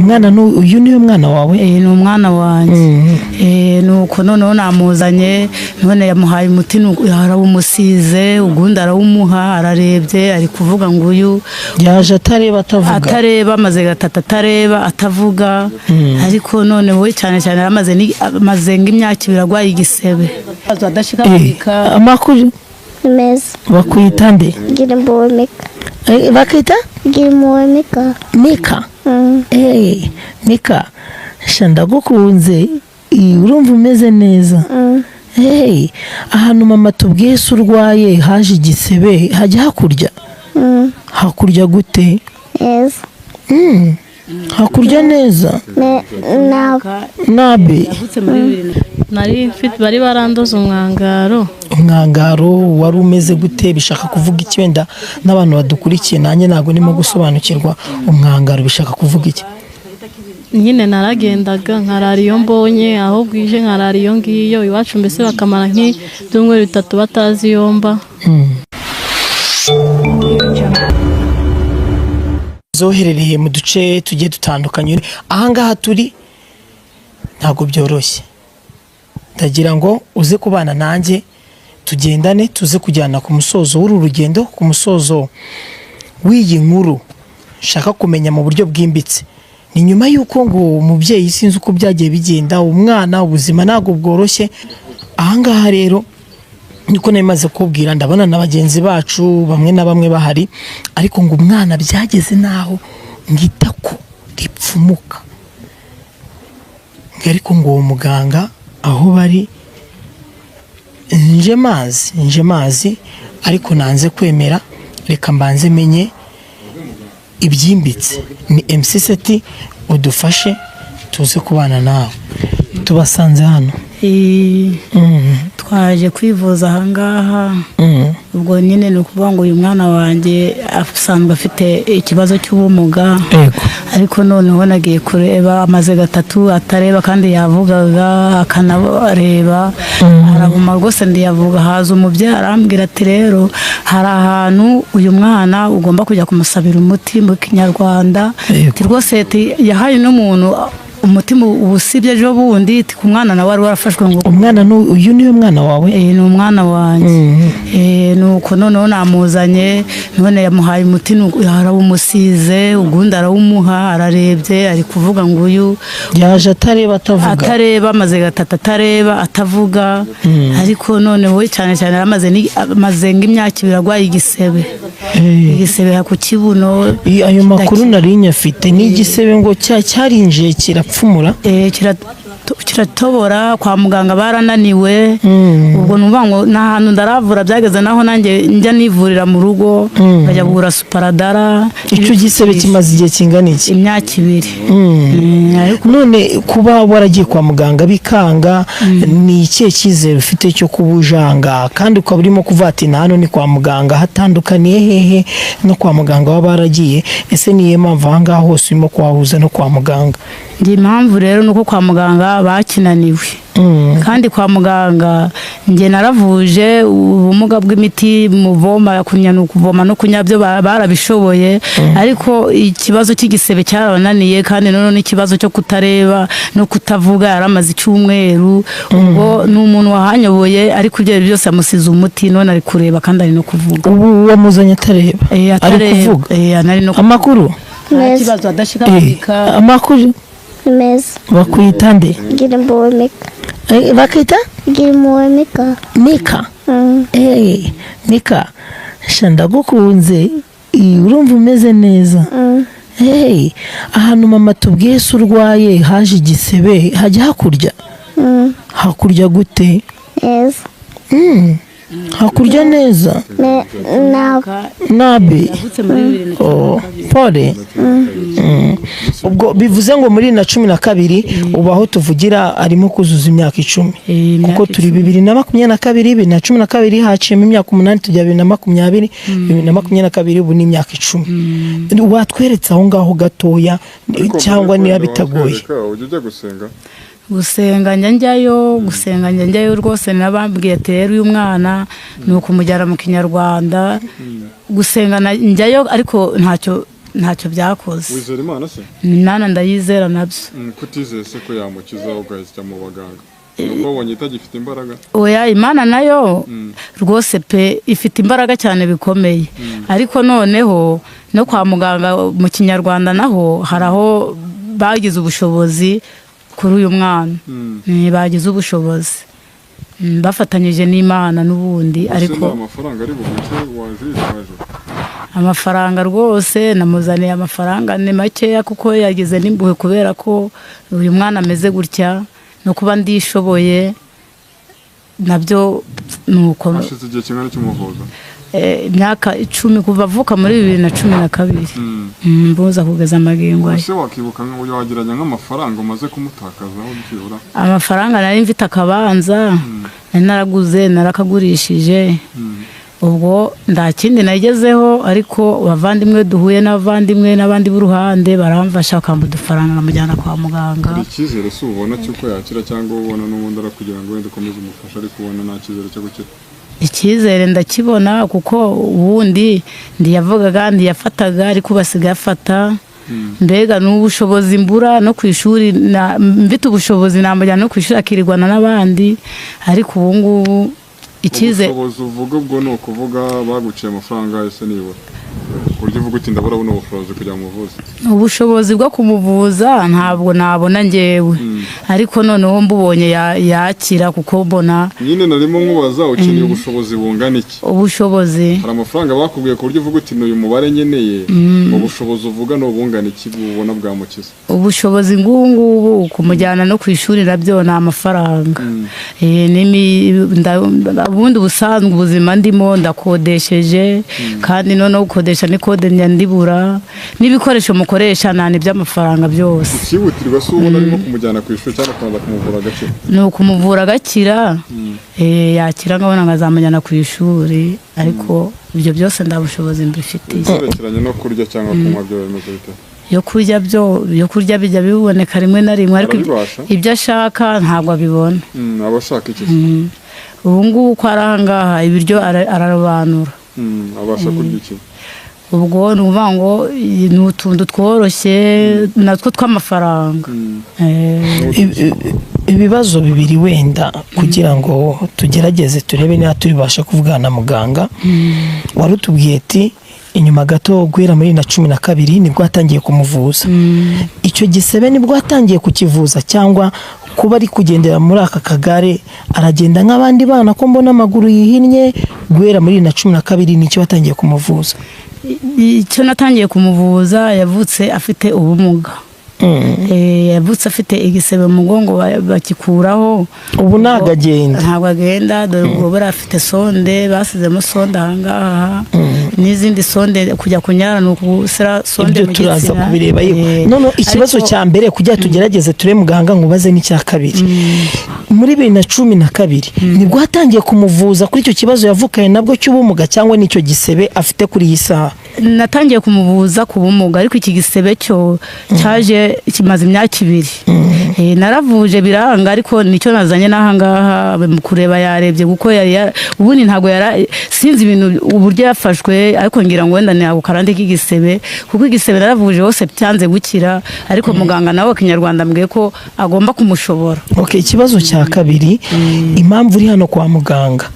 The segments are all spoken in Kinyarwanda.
Umwana uyu niwe mwana wawe? Ni umwana wanjye. Nuko noneho namuzanye, none yamuhaye umuti, arawumusize, ugundi arawumuha, ararebye, ari kuvuga ngo uyu yaje atareba atavuga, atareba, amaze gatatu atareba atavuga. Ariko noneho cyane cyane amaze nk'imyaka 2 arwaye igisebe. Amakuru meza. Bakwita nde? Girimpuhwe Mika. Bakita Girimpuhwe Mika. Mika. Mika, sha ndagukunze, urumva umeze neza. Ahantu mama tubwiye se urwaye haje igisebe, hajya hakurya? Hakurya gute? Neza. Hakurya neza? Nabi. Bari barandoze umwangaro. Umwangaro wari umeze gute? Bishaka kuvuga iki? Wenda n'abantu badukurikiye nanjye ntabwo ndimo gusobanukirwa, umwangaro bishaka kuvuga iki? Nyine naragendaga nkarara iyo mbonye, aho bwije nkarara iyo ngiyo iwacu, mbese bakamara nk'ibyumweru 3 batazi iyo mba. Zoherereye mu duce tugiye dutandukanye, ahangaha turi ntabwo byoroshye. Ndagira ngo uze kubana nanjye tugendane, tuze kujyana ku musozo w'uru rugendo, ku musozo w'iyi nkuru nshaka kumenya mu buryo bwimbitse. Ni nyuma y'uko ngo umubyeyi sinzi uko byagiye bigenda, umwana ubuzima ntabwo bworoshye. Ahangaha rero niko nari kubwira, ndabona na bagenzi bacu bamwe na bamwe bahari, ariko ngo umwana byageze naho ngita ko ripfumuka, ariko ngo uwo muganga aho bari nje mazi, ariko nanze kwemera, reka mbanze menye ibyimbitse. Ni MC Seti, udufashe tuze kubana nawe. Tubasanze hano. Twaje kwivuza ahangaha. Ubwo nyine ni ukuvuga ngo uyu mwana wanjye asanzwe afite ikibazo cy'ubumuga, ariko noneho nagiye kureba amaze 3 atareba, kandi yavugaga akanareba, arabuma rwose ndiyavuga. Haza umubyeyi arambwira ati rero hari ahantu uyu mwana ugomba kujya kumusabira umuti mu Kinyarwanda, rwose yahaye n'umuntu umutima ubusibye ejo bundi, ku mwana nawe wari warafashwe. Ngo umwana uyu niwe mwana wawe? Ni umwana wanjye. Nuko noneho namuzanye, none yamuhaye umuti, arawumusize, ugundi arawumuha, ararebye, ari kuvuga ngo uyu yaje atareba atavuga, atareba, amaze 3 atareba atavuga. Ariko noneho cyane cyane amaze nk'imyaka 2 arwaye igisebe, igisebe ku kibuno. Ayo makuru nari nyafite, ni igisebe ngo cyarinjiye kirapfumura, kiratobora, kwa muganga barananiwe. Ubwo numva ngo n'ahantu ndaravura byageze naho nanjye njya nivurira mu rugo, nkajya kugura suparadara. Icyo gisebe kimaze igihe kingana iki? Imyaka 2. None kuba waragiye kwa muganga bikanga, ni ikihe cyizere ufite cyo kubujanga, kandi ukaba urimo kuvuga ati na hano ni kwa muganga, hatandukaniye hehe no kwa muganga baba baragiye? Ese niyo mpamvu aha ngaha hose urimo kuhahuza no kwa muganga? Ndi impamvu rero nuko kwa muganga bakinaniwe. Kandi kwa muganga njye naravuje ubumuga bw'imiti, muvoma kunya kuvoma no kunya byo barabishoboye, ariko ikibazo cy'igisebe cyarabananiye, kandi none n'ikibazo cyo kutareba no kutavuga, yaramaze icyumweru. Ubwo ni umuntu wahanyoboye, ariko ibyo byose amusize umuti, none ari kureba kandi ari no kuvuga. Ubu wamuzanye atareba, ari kuvuga. Amakuru meza. Amakuru meza. Bakwita nde? Girimpuhwe Mika. Bakita Girimpuhwe Mika. Mika. Mika, sha ndagukunze, urumva umeze neza. Ahantu mama tubwiye se urwaye haje igisebe, hajya hakurya? Hakurya gute? Neza. Hakurya neza? Nabi. Pole. Ubwo bivuze ngo muri 2012 ubu aho tuvugira arimo kuzuza imyaka 10, kuko turi 2022, 2012 haciyemo imyaka 8, tujya 2020, 2022, ubu ni imyaka 10. Watweretse aho ngaho gatoya cyangwa niba bitagoye? Gusenga njyayo, gusenga njyayo rwose. Nabambwiye ati rero uyu mwana ni ukumujyana mu Kinyarwanda. Gusenga njyayo, ariko ntacyo ntacyo byakoze. Wizera Imana se? Imana ndayizera nabyo. Kutizeye se ko yamukiza ugahita mu baganga, nuko wabonye itagifite imbaraga? Oya, Imana nayo rwose pe ifite imbaraga cyane bikomeye, ariko noneho no kwa muganga mu kinyarwanda naho hari aho bagize ubushobozi kuri uyu mwana, bagize ubushobozi bafatanyije n'Imana n'ubundi. Ariko amafaranga ari buguce waje yitwaje? Amafaranga rwose namuzaniye amafaranga ni makeya, kuko yagize n'impuhwe kubera ko uyu mwana ameze gutya, no kuba ndishoboye nabyo nuko. Hashize igihe kingana cy'umuvuza? Imyaka 10 kuva avuka muri 2012 mbuza kugeza amagingo aya. Ese wakibuka wageranya nk'amafaranga umaze kumutakazaho byibura? Amafaranga nari mfite akabanza nari naraguze narakagurishije, ubwo nta kindi nagezeho, ariko abavandimwe duhuye n'abavandimwe n'abandi b'uruhande baramfasha bakampa udufaranga nkamujyana kwa muganga. Hari icyizere se ubona cy'uko yakira, cyangwa ubona n'ubundi arakugira ngo wenda ukomeze umufashe, ariko ubona nta cyizere cyo gukira? Icyizere ndakibona, kuko ubundi ntiyavugaga ntiyafataga, ariko basigaye afata. Mbega n'ubushobozi mbura no ku ishuri, mfite ubushobozi namujyana no ku ishuri akirirwana n'abandi, ariko ubu ngubu icyizere. Ubushobozi uvuga ubwo ni ukuvuga baguciye amafaranga ese nibura ku buryo uvuga uti ndabura buno bushobozi kugira ngo umuvuze? Ubushobozi bwo kumuvuza ntabwo nabona njyewe, ariko noneho mbubonye yakira, kuko mbona nyine narimo nkubaza ukeneye ubushobozi bungana iki? Ubushobozi hari amafaranga bakubwiye ku buryo uvuga uti n'uyu mubare nkeneye, ubushobozi uvuga ni ubungana iki bubona bwamukiza? Ubushobozi ngubu ngubu kumujyana no ku ishuri nabyo ni amafaranga. Ubundi ubusanzwe ubuzima ndimo ndakodesheje, kandi noneho gukodesha ni kode ndibura n'ibikoresho mukoresha nta n'iby'amafaranga byose. Ikihutirwa se ubona arimo kumujyana ku ishuri cyangwa kubanza kumuvura agakira? Ni ukumuvura agakira, yakira nkabona nkazamujyana ku ishuri, ariko ibyo byose nta bushobozi mbifitiye. Ibyerekeranye no kurya cyangwa kunywa byo bimeze bite? Yo kurya byo, yo kurya bijya biboneka rimwe na rimwe, ariko ibyo ashaka ntabwo abibona. Aba ashaka iki? Ubu ngubu ko ari aha ngaha ibiryo ararobanura. Abasha kurya iki? Ubwo ni ukuvuga ngo ni utuntu tworoshye natwo tw'amafaranga. Ibibazo bibiri wenda kugira ngo tugerageze turebe niba turibasha kuvugana na muganga. Wari utubwiye ati inyuma gato guhera muri 2012 nibwo atangiye kumuvuza. Icyo gisebe nibwo atangiye kukivuza, cyangwa kuba ari kugendera muri aka kagare aragenda nk'abandi bana ko mbona amaguru yihinnye? Guhera muri 2012 nicyo watangiye kumuvuza? Icyo natangiye kumuvuza yavutse afite ubumuga. Yavutse afite igisebe mu mugongo bakikuraho. Ubu ntabwo agenda? Ntabwo agenda, dore ubwo buriya afite sonde, basizemo sonde aha ngaha n'izindi sonde, kujya kunyara ni ukusira sonde mu gitsina. Ibyo turaza kubireba. None ikibazo cya mbere kugira tugerageze turebe muganga nkubaze n'icya kabiri. Muri 2012 nibwo hatangiye kumuvuza kuri icyo kibazo yavukanye nabwo cy'ubumuga, cyangwa n'icyo gisebe afite kuri iyi saha? Natangiye kumuvuza ku bumuga, ariko iki gisebe cyo cyaje kimaze imyaka 2. Naravuje biranga, ariko nicyo nazanye n'aha ngaha mu kureba yarebye, kuko ubundi ntabwo sinzi ibintu uburyo yafashwe, ariko ngira ngo wenda ni ako karande k'igisebe, kuko igisebe naravuje hose byanze gukira, ariko muganga nawe kinyarwanda ambwiye ko agomba kumushobora. Okay, ikibazo cya kabiri, impamvu uri hano kwa muganga,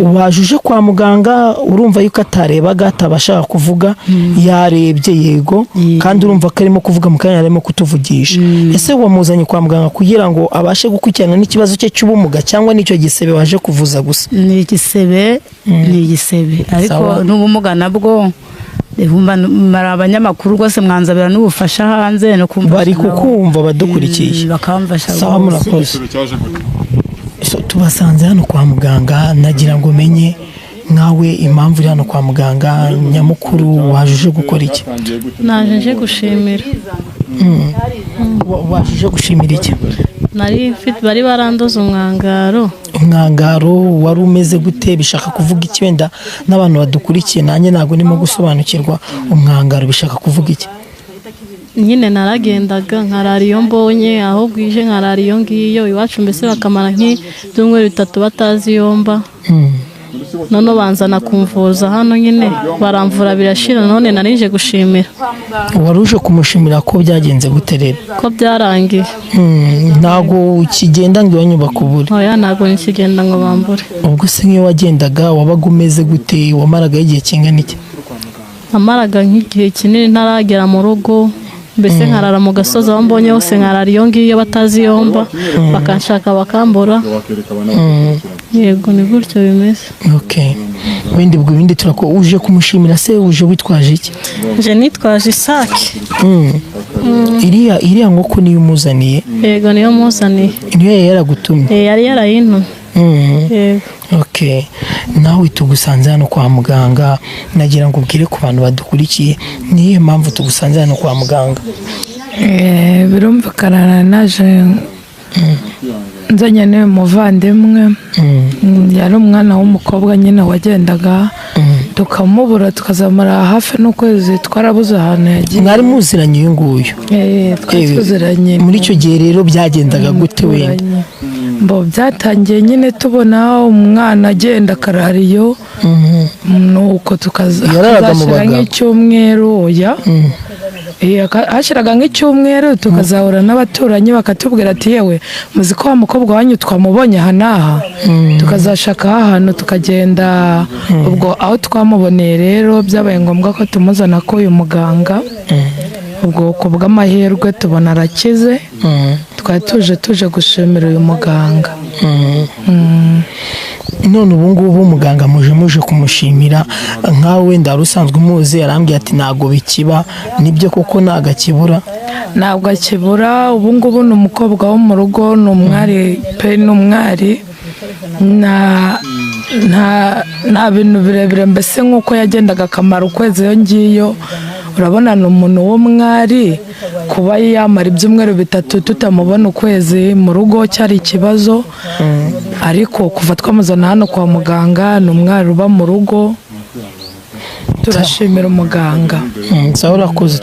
waje uje kwa muganga urumva yuko atarebaga atabasha kuvuga, yarebye yego, kandi urumva ko arimo kuvuga mu kanya arimo kutuvugisha. Ese wamuzanye kwa muganga kugira ngo abashe gukurikirana n'ikibazo cye cy'ubumuga, cyangwa n'icyo gisebe waje kuvuza gusa? Ni igisebe, ni igisebe, ariko n'ubumuga nabwo mara abanyamakuru rwose mwanzabira n'ubufasha hanze no kumva bari kukumva badukurikiye bakamfasha. Sawa, murakoze. Tubasanze hano kwa muganga, nagira ngo menye nkawe impamvu uri hano kwa muganga nyamukuru, waje uje gukora iki? Naje nje gushimira. Waje uje gushimira iki? Nari mfite bari barandoze umwangaro. Umwangaro wari umeze gute? Bishaka kuvuga iki? Wenda n'abantu badukurikiye nanjye ntabwo ndimo gusobanukirwa umwangaro bishaka kuvuga iki. Nyine naragendaga nkarara iyo mbonye, aho bwije nkarara iyo ngiyo, iwacu mbese bakamara nk'ibyumweru 3 batazi iyo mba. None banzana kumvuza hano nyine, baramvura birashira. None narije gushimira. Wari uje kumushimira ko byagenze gute rero? Ko byarangiye. Ntabwo ukigenda ngo iwanyu bakubure? Oya, ntabwo nikigenda ngo bambure. Ubwo se nk'iyo wagendaga wabaga umeze gute? Wamaragaho igihe kingana iki? Namaraga nk'igihe kinini ntaragera mu rugo, mbese nkarara mu gasozi, aho mbonye hose nkarara iyo ngiyo, batazi iyo mba, bakanshaka bakambura. Yego, ni gutyo bimeze. Okay, wenda ubwo ibindi turako. Uje kumushimira se uje witwaje iki? Nje nitwaje isake. Iriya nkoko niyo umuzaniye? Yego, niyo muzaniye. Niyo yari yaragutumye? Yari yarayintumye. Yego. Okay, nawe tugusanze hano kwa muganga, nagira ngo ubwire ku bantu badukurikiye niyo mpamvu tugusanze hano kwa muganga. Birumvikana, naje nzanye n'uyu muvandimwe. Yari umwana w'umukobwa nyine wagendaga tukamubura, tukazamara hafi n'ukwezi twarabuze ahantu yagiye. Mwari muziranye uyu nguyu? Twari tuziranye. Muri icyo gihe rero byagendaga gute wenda? Mbo byatangiye nyine tubona umwana agenda akarara iyo, nuko Yararaga mu tukazashyira bagabo? nk'icyumweru. Oya, hashiraga nk'icyumweru tukazahura n'abaturanyi bakatubwira ati yewe, muzi ko wa mukobwa wanyu twamubonye aha n'aha, tukazashaka ahantu tukagenda. Ubwo aho twamuboneye rero byabaye ngombwa ko tumuzana ko uyu muganga, ubwo ku bw'amahirwe tubona arakize. Twari tuje gushimira uyu muganga. None ubu ngubu muganga muje kumushimira, nkawe wenda wari usanzwe umuzi, arambwira ati ntabwo bikiba, nibyo koko ntabwo akibura? Ntabwo akibura. Ubu ngubu ni umukobwa wo mu rugo, ni umwari pe, ni umwari, nta bintu birebire mbese nk'uko yagendaga akamara ukwezi iyo ngiyo. Urabona ni umuntu w'umwari, kuba yamara ibyumweru 3 tutamubona ukwezi mu rugo cyari ikibazo, ariko kuva twamuzana hano kwa muganga ni umwari uba mu rugo. Turashimira umuganga. Sawa, urakoze.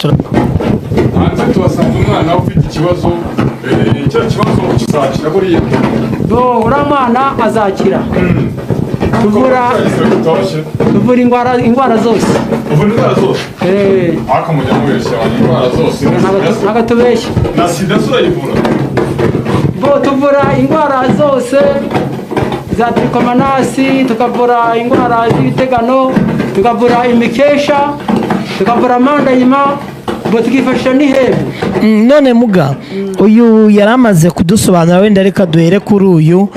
Hanze tuhasanga umwana ufite ikibazo, cya kibazo kizakira buriya? Bo, uriya mwana azakira. Tuvura indwara zose. Uvura indwara zose? Ariko mujya mubeshya abantu, indwara zose. Ntabwo tubeshya. Na sida turayivura? Bo, tuvura indwara zose za trikomanasi, tukavura indwara z'ibitegano, tukavura imikesha, tukavura amandayima, bo tukifashisha n'ihembe. None muga, uyu yari amaze kudusobanura, wenda reka duhere kuri uyu,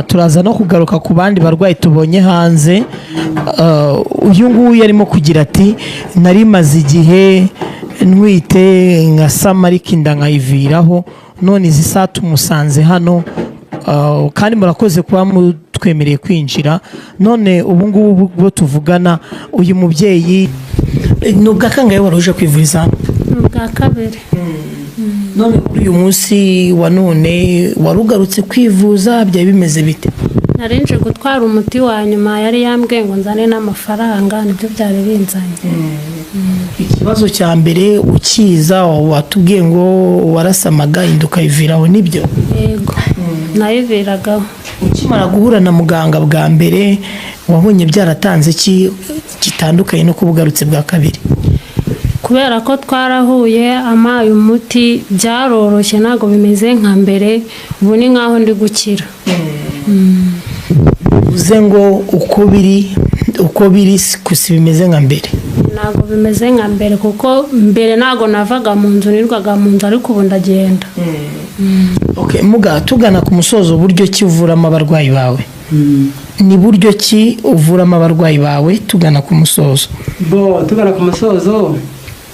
turaza no kugaruka ku bandi barwayi tubonye hanze. Uyu nguyu arimo kugira ati nari maze igihe ntwite nka samarika inda nkayiviraho, none izi saa tumusanze hano, kandi murakoze kuba mutwemereye kwinjira. None ubu ngubu bwo tuvugana uyu mubyeyi ni ubwa kangahe wari uje kwivuriza hano? Ni ubwa kabiri. None kuri uyu munsi wa none wari ugarutse kwivuza, byari bimeze bite? Nari nje gutwara umuti wa nyuma, yari yambwiye ngo nzane n'amafaranga, nibyo byari binzanye. Ikibazo cya mbere ukiza watubwiye ngo warasamaga inda ukayiviraho, nibyo? Yego, nayiviragaho. Ukimara guhura na muganga bwa mbere wabonye byaratanze iki gitandukanye no kuba ugarutse bwa kabiri? Kubera ko twarahuye amaye umuti byaroroshye, ntabwo bimeze nka mbere, ubu ni nkaho ndi gukira. Uze ngo uko biri si bimeze nka mbere? Ntabwo bimeze nka mbere, kuko mbere ntabwo navaga mu nzu, nirwaga mu nzu, ariko ubu ndagenda. Okay, muga, tugana ku musozo, uburyo ki uvuramo abarwayi bawe? Ni buryo ki uvuramo abarwayi bawe tugana ku musozo? Bo, tugana ku musozo,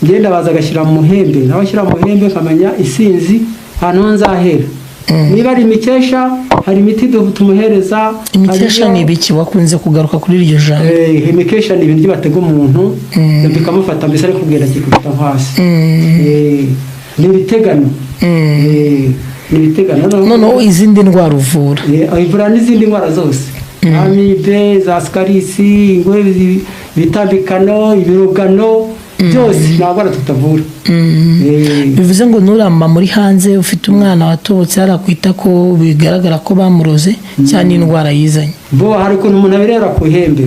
ngenda baza agashyira mu muhembe, nawe ashyira mu muhembe nkamenya isinzi ahantu nzahera. Niba ari imikesha hari imiti tumuhereza. Imikesha ni ibiki? Wakunze kugaruka kuri iryo jambo. Imikesha ni ibintu batega umuntu bikamufata, mbese ari kubwira kikubita nko hasi. Ni ibitegano. Ni ibitegano. Noneho izindi ndwara uvura? Ivura n'izindi ndwara zose, amibe, za sikarisi, ingwe, ibitambikano, ibirugano. Byose nta ndwara tutavura. Bivuze ngo nuramba muri hanze ufite umwana watobotse hariya ku itako, bigaragara ko bamuroze cyangwa indwara yizanye. Bo hari ukuntu umuntu abirebera ku ihembe,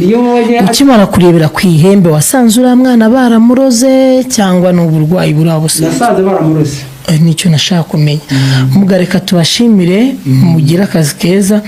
iyo ubonye. Ukimara kurebera ku ihembe, wasanze uriya mwana baramuroze cyangwa ni uburwayi buri aho busanzwe? Nasanze baramuroze. Nicyo nashaka kumenya. Muga reka tubashimire, mugire akazi keza.